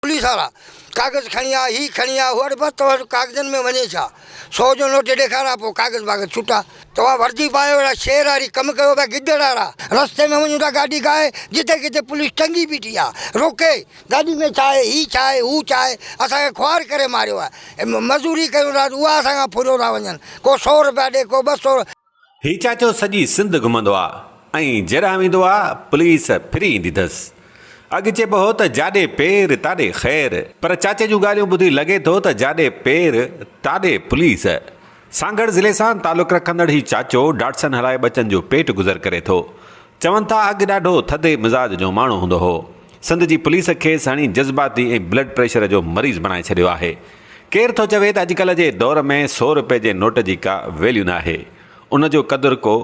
Police وارا ڪاغذ کڻي آ هي کڻي آ هو اڙي بس توهان جو ڪاغذن ۾ وڃي ڇا سو جو نوٽ ڏيکاريان پوء ڪاغذ باغذ ڇٽا توهان وردي پايو اهڙا شير واري ڪم ڪيو پيا گدڙ وارا رستي ۾ وڃون ٿا گاڏي کائي جتي ڪٿي پوليس ٽنگي بيٺي آ روڪي گاڏي ۾ ڇا آهي هي ڇا آهي هو ڇا آهي اسان کي خوار ڪري ماريو آهي مزوري ڪيون ٿا اها اسان کان ڦريو ٿا وڃن ڪو سو روپيا ڏي ڪو 200. هي چاچو سڄي سنڌ گهمندو آ ۽ جيڏانهن ويندو آ پوليس ڦري ايندي ٿس. اڳ چئبو هو ته جاڏي پير تاڏي خير پر چاچي جون ڳالهيون ٻڌي لڳي ٿو ته جاڏي پير تاڏي پوليس. سانگهڙ ضلعي سان تعلق رکندڙ هي چاچو ڊاٽسن هلائي ٻچن جو پيٽ گذر ڪري ٿو. چون ٿا اڳ ڏاڍو ٿڌي مزاج جو ماڻهو هوندو هو. سنڌ جي پوليس کيس هڻي جذباتي ۽ بلڊ پريشر جو مريض بڻائي ڇڏيو آهي. ڪير ٿو چوي ته اڄڪلهه جي دور ۾ سو روپئي جي نوٽ جي ڪا ويليو ناهي. ان جو قدر ڪو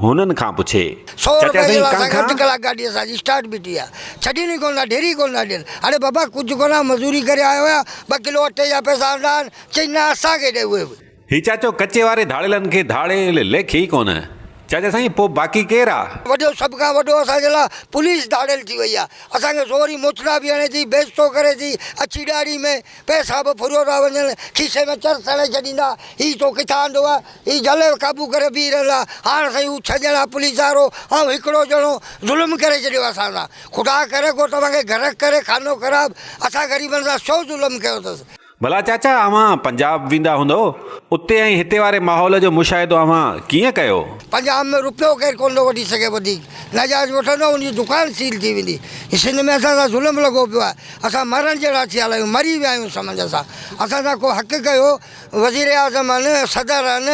هنن کان پڇي. سو چاچا روپئي جي سائين لاء ڪنهن اسان کي اڌ کان؟ ڪلاڪ گاڏي اسان جي اسٽارٽ بيٺي آهي. ڇڏين ئي ڪونه ٿا، ڍيري ڪونه ٿا ڏين. اڙي بابا ڪجهه ڪونه آهي مزوري ڪري آيو آهيان، ٻه ڪلو اٽي جا پئسا آندا آهن، چئي نه اسان کي ڏي اهي به. هي چاچو ڪچي واري ڌاڙيلن کي ڌاڙيل ليکي ئي ڪونه. چاچا سائين پوء باقي ڪير آ؟ وڏو سڀ کان وڏو اسان جي لاء پوليس ڌاڙيل ٿي وئي آ. اسان کي زوري موچڙا به هڻي ٿي، بيعزتو ڪري ٿي، اڇي ڏاڙهي ۾ پئسا به ڦريو ٿا وڃن، کيسي ۾ چرس هڻي ڇڏيندا، هي تو ڪٿان آندو آ؟ هي جهلي قابو ڪري بيهي رهندا، هاڻ سائين هو ڇهه ڄڻا پوليس وارو آئون هڪڙو ڄڻو ظلم ڪري ڇڏيو اسان سان. خدا ڪري ڪو توهان کي غرق ڪري خانو خراب اسان غريبن سان ڇو ظلم ڪيو اٿس. ڀلا چاچا اوهان پنجاب ويندا هوندؤ، اتي ۽ هتي واري ماحول جو مشاهدو اوهان ڪيئن ڪيو؟ پنجاب ۾ روپيو ڪير ڪونه ٿو وٺي سگهي وڌيڪ ناجائز وٺندو ان جي دڪان سيل ٿي ويندي. هي سنڌ ۾ اسان سان ظلم لڳو پيو آهي اسان مرڻ جهڙا ٿي آيا آهيون مري ويا آهيون سمجهه اسان اسان سان ڪو حق ڪيو وزير اعظم آهن صدر آهن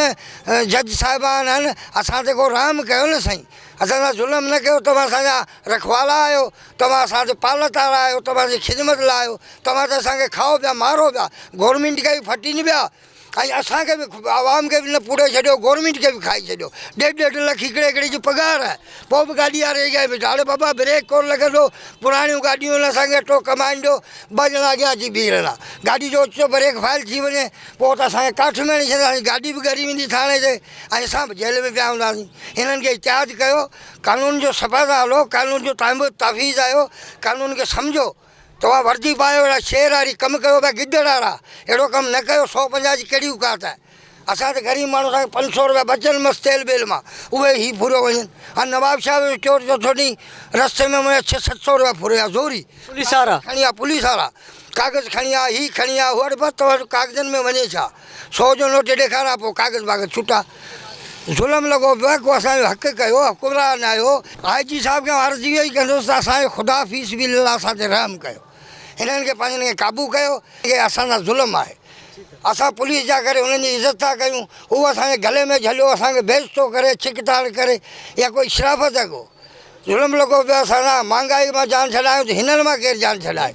جج صاحبان آهن اسان تي ڪو رحم ڪيو نه سائين اسان سان ظلم نه ڪيو توهان اسان جا رکوالا آهيو توهان اسان تي پالت وارا آهيو توهان جي خدمت لاء آهيو توهان ته اسان کي کائو پيا مارو پيا گورنمينٽ کي به ڦٽين پيا ۽ اسان کي به عوام کي به نه پوري ڇڏيو گورنمينٽ کي به کائي ڇڏيو ڏيڍ ڏيڍ لک هڪڙي هڪڙي جي پگهار آهي پوء به گاڏي واري اڳيان بيٺا اڙي بابا بريڪ ڪونه لڳندو پراڻيون گاڏيون آهن اسان کي اٽو ڪمائن ڏيو ٻه ڄڻا اڳيان اچي بيهي رهندا گاڏي جو اوچتو بريڪ فائل ٿي وڃي پوء ته اسان کي ڪاٺ ۾ هڻي ڇڏيندا اسان جي گاڏي به ڳري ويندي ٿاڻي تي ۽ اسان به جيل ۾ پيا هونداسين هنن کي احتياط ڪيو قانون جو صفا سان هلو قانون جو تائين به تحفيظ آهيو قانون کي سمجهو توهان وردي پايو اهڙا شير واري ڪم ڪيو پيا گدڙ وارا اهڙو ڪم نه ڪيو 150 جي ڪهڙي اوقات آهي اسان ته غريب ماڻهو اسان کي 500 روپيا بچن مس تيل بيل مان اهي هي ڦريو وڃن هاڻ نواب شاهه ويو چور چوٿو ڏينهن رستي ۾ منهنجا ڇهه ست سو روپيا ڦريا زوري پوليس وارا کڻي آ پوليس وارا ڪاغذ کڻي آ هي کڻي آ هو اڙي بس توهان جو ڪاغذن ۾ وڃي ڇا سو جو نوٽ ڏيکاريان پوء ڪاغذ باغذ ڇٽا ظلم لڳو پيو آهي ڪو اسان جو حق ڪيو حڪمران آهيو. آء جي صاحب کي آئون عرض اهو ئي ڪندس ته اسان جو خدا في سبيل الله اسان تي رحم ڪيو هنن کي پنهنجن کي قابو ڪيو هي اسان سان ظلم آهي اسان پوليس جا ڪري هنن جي عزت ٿا ڪيون هو اسان جي گلي ۾ جهليو اسان کي بيعزتو ڪري ڇڪتاڻ ڪري اها ڪوئي شرافت آهي ڪو ظلم لڳو پيو آهي اسان سان مهانگائي مان جان ڇڏايون ته هنن مان ڪير جان ڇڏائي.